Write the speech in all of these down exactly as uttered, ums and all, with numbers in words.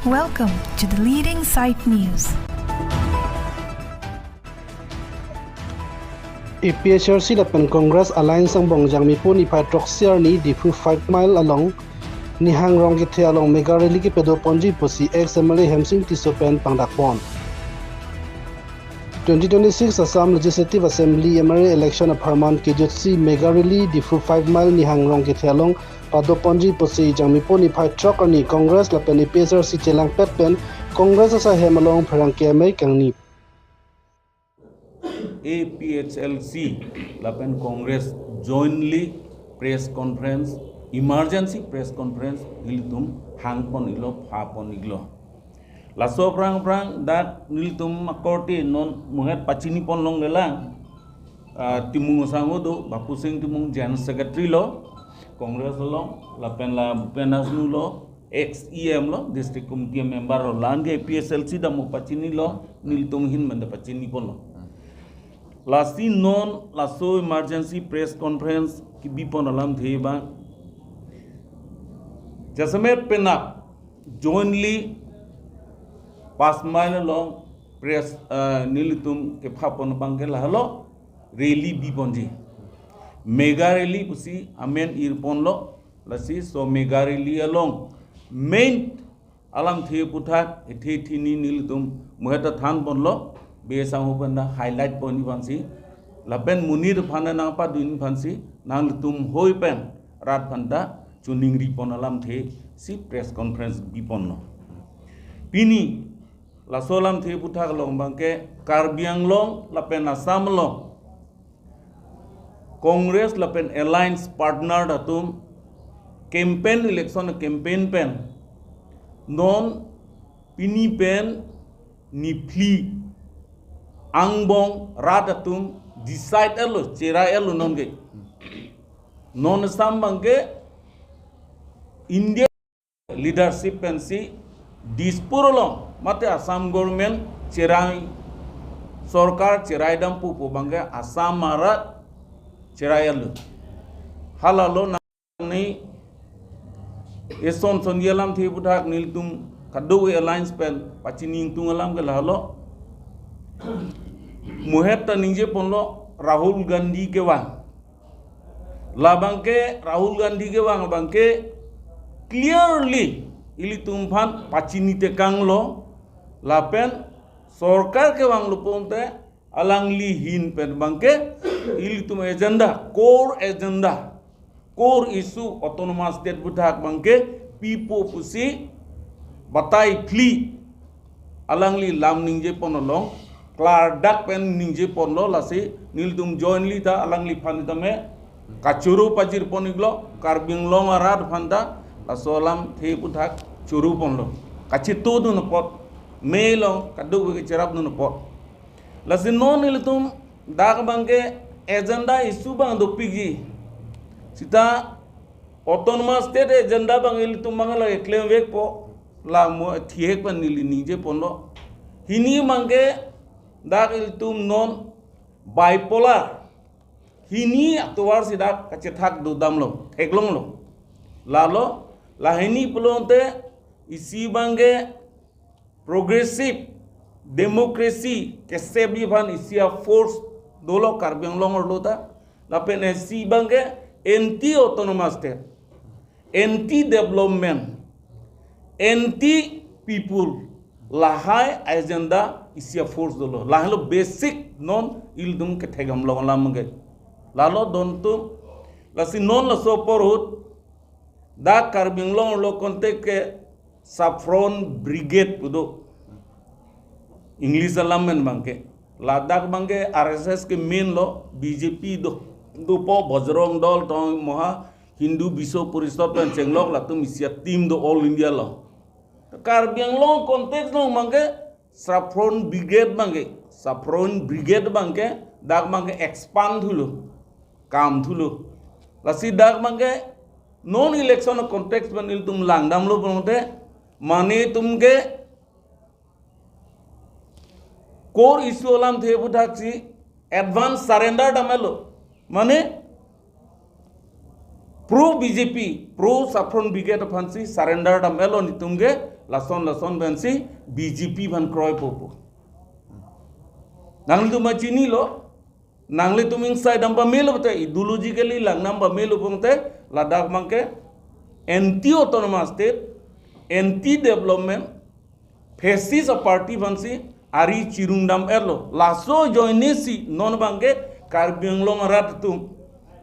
Welcome to the leading site news. A P H L C lapen Congress Alliance angbong Jangmipo niphai throksi arni Diphu five Mile along Nihang Rongkethe along mega rally kepadoponji pusi ex M L A Hemsing Tisso pen pangdakpon. Twenty twenty-six Assam Legislative Assembly M R A election apharman kejutsi mega rally Diphu five Mile Nihang Rongkethe along padoponji pusi Jangmipo niphai throk arni Congress lapen A P H L C chelangpet pen Congress asai hem along pherangke amei kangni. A P H L C lapen Congress jointly press conference, emergency press conference nelitum hangpon iklo, phapon iklo. Laso aphrang aphrang dak nelitum akorte non muhet pachinipon longlelang. Ah, Timung asangho do, Bapusing Timung General Secretary lo, Congress along, lapen la Bhupen Hasnu lo, ex E M lo, District Committee member lo, la-an ke A P H L C dam mo pachinilo, nelitum ahin manda pachinipon lo. Lasi non laso emergency press conference kebipon alamthe abang, jasemet penap jointly five Mile along press, eh, nelitum kephapon abang ke lahelo rally biponji. Mega rally pusi amen irponlo, lasi laso mega rally along main alamthe aphuthak, ethe thini nelitum muhet ta thanponlo, be sangho pen ta highlight pon-i aphansi, lapen monit aphan ta nangpadun aphansi, nanglitum hoi pen rat aphan ta choningripon alamthe si press conference biponlo. Pini laso alamthe aphuthak along abang ke Karbi Anglong lapen Assam along Congress lapen alliance partner atum campaign, election campaign pen non pini pen niphli angbong rat atum decide etlo, cherai etlo non ke. Non Assam abang ke India leadership pensi Dispur along mate Assam government cherai, sorkar cherai dampo pu abang ke Assam arat cherai etlo. Halalo nangni eson son alamthe aphuthak nelitum kadokave alliance pen pachini ingtung alam ke lahelo. Muhet ta ningjeponlo Rahul Gandhi kevang. Labang ke Rahul Gandhi kevang abang ke clearly ilitum aphan pachini tekanglo, lapen sorkar kevanglo pulote alangli ahin pen abang ke ilitum agenda, core agenda, core issue autonomous state aphuthak abang ke pipo pusi batai phli alangli lam ningjepon along klardak pen ningjeponlo, lasi nelitum jointly ta alangliphan tame kachoro pajirpon iklo, Karbi Anglong arat aphan ta laso alamthe aphuthak choroponlo. Kachetudun apot, mei along kadokave kacherapdun apot. Lasi non ilitum dak abang ke agenda issue abang dopikji. Sita autonomous state agenda abang ilitum abang lake klemvekpo, la mo thihek pen neli ningjeponlo. Hini abang ke dak ilitum non bipolar, hini atovar si dak kachethak dodamlo, theklonglo. Lalo, la hini pulote isi abang ke progressive democracy kesepji aphan isi a-force dolo Karbi Anglong arlo ta. Lapen isi abang ke anti autonomous state, anti development, anti people, lahai agenda isi a-force dolo. Lahelo basic non ilitum kethek damlong alam ke. Lalo dontum, lasi non laso apor ahut dak Karbi Anglong arlo context ke Saffron Brigade pu do, English alam pen abang ke. Ladak abang ke R S S ke main lo, B J P do, dopo Bajrang Dal tong moha Hindu Biswa Parishad pen chenglok, latum isi a-team do All India lo. Karbi Anglong context along abang ke Saffron Brigade abang ke, Saffron Brigade abang ke dak abang ke expand thulo, kam thulo. Lasi dak abang ke non election context pen ilitum langdamlo pulote, mane itum ke core issue alamthe aphuthak si advance surrender dam etlo. Mane pro B J P, pro Saffron Brigade aphansi surrender dam etlo nelitum ke, Lason lason pensi B J P aphan kroipo pu. Nanglitum ma chinilo, nanglitum ingsai dam pamelo te, ideologically lang dam pamelo pute, ladak abangke anti autonomous state, anti development, fascist a party aphansi ari chirung dam-etlo. Laso ajoinesi non abangke Karbi Anglong arat atum,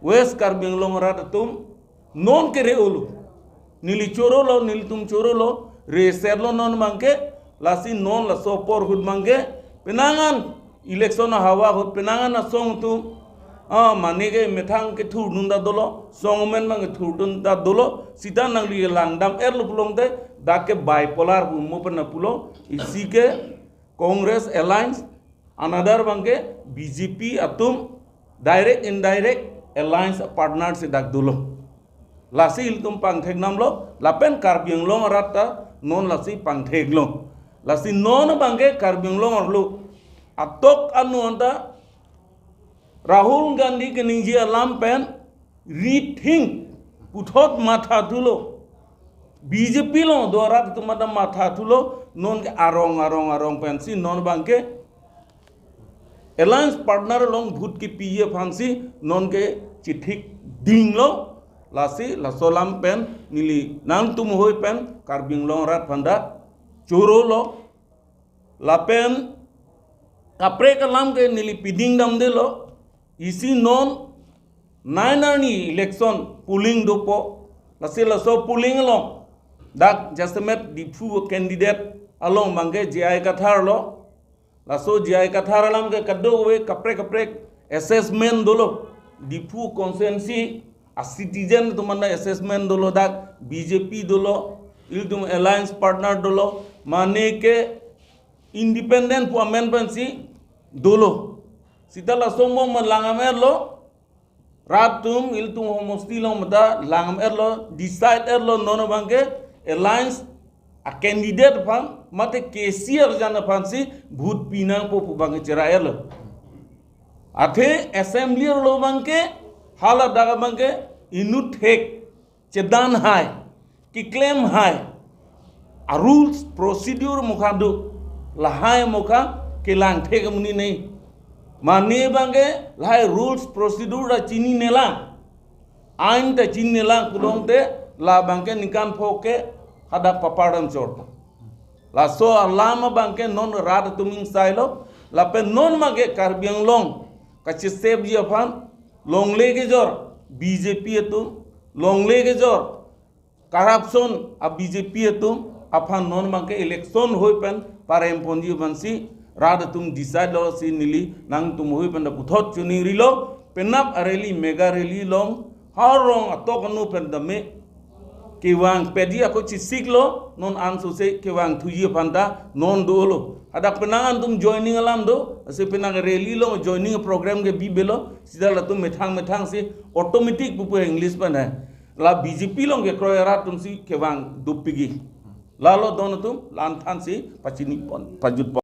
West Karbi Anglong arat atum, non kere-olo. Neli chorolo, nelitum chorolo, resetlo non abangke, lasi non laso apor ahut abangke, penang an election ahawa ahut penang an asong atum, ah, mane ke methang kethurdun ta dolo, song amen abang kethurdun ta dolo, sita nangli lang dam-etlo pulote, dak ke bipolar pu mo pen pulo, isi ke Congress alliance, another abangke B J P atum direct indirect alliance partner si dak dolo. Lasi ilitum pangthek damlo, lapen Karbi Anglong arat ta non lasi pangtheklo. Lasi non abangke Karbi Anglong arlo atok anu anta Rahul Gandhi keningje alam pen rethink puthot mathathulo. B J P along do arat atum ta mathathulo, non ke arong arong arong pensi non abangke alliance partner along vote kepiji aphansi non ke chithik dinglo. Lasi laso alam pen neli nangtum hoi pen Karbi Anglong arat aphanta chorolo. Lapen kaprek alam ke neli piding damdelo, isi non nine arni election polling dopo. Lasi laso polling along dak jasemet Diphu candidate along abangke J I Kathar lo. Laso J I Kathar alam ke kadokave kaprek kaprek assessment dolo. Diphu constituency a citizen atum anta assessment dolo, dak B J P dolo, ilitum alliance partner dolo, mane ke independent pu amen pensi dolo. Sita laso mo ma lang dam-etlo, rat atum ilitum homosti along mata lang dam-etlo, decide-etlo non abangke alliance a candidate aphan mate K C R jan aphansi vote pi nangpo pu abangke chera-etlo. Athe assembly arlo abangke hala dak abangke inut thek chedan hai, keklem hai, a rules procedure mokha do, lahai mokha kelang thek amonit nei. Mane abangke lahai rules procedure ta chinine lang, ain ta chinine lang pulote, la abangke ningkan pho ke hadak papar dam chorta. Laso alam abangke non rat atum ingsailo, lapen non abangke Karbi Anglong kachesepji aphan, longle kejor B J P atum, longle kejor corruption a B J P atum aphan non abangke election hoi pen parem ponji aphansi rat atum decide lo si neli nangtum hoi pen ta puthot chiningrilo. Penap a rally, mega rally along ha rong atok anu pen tame kevang pedi ako chisiklo, non ansose kevang thuji aphanta non dolo. Hadak penang an atum joining alam do, lasi penang rally along joining program ke bibelo, sita latum methang methang si automatic pupu English pen hai. La B J P along kekroi arat atumsi kevang dopikji. Lalo don atum la-an thansi pachini pon, pajut pon.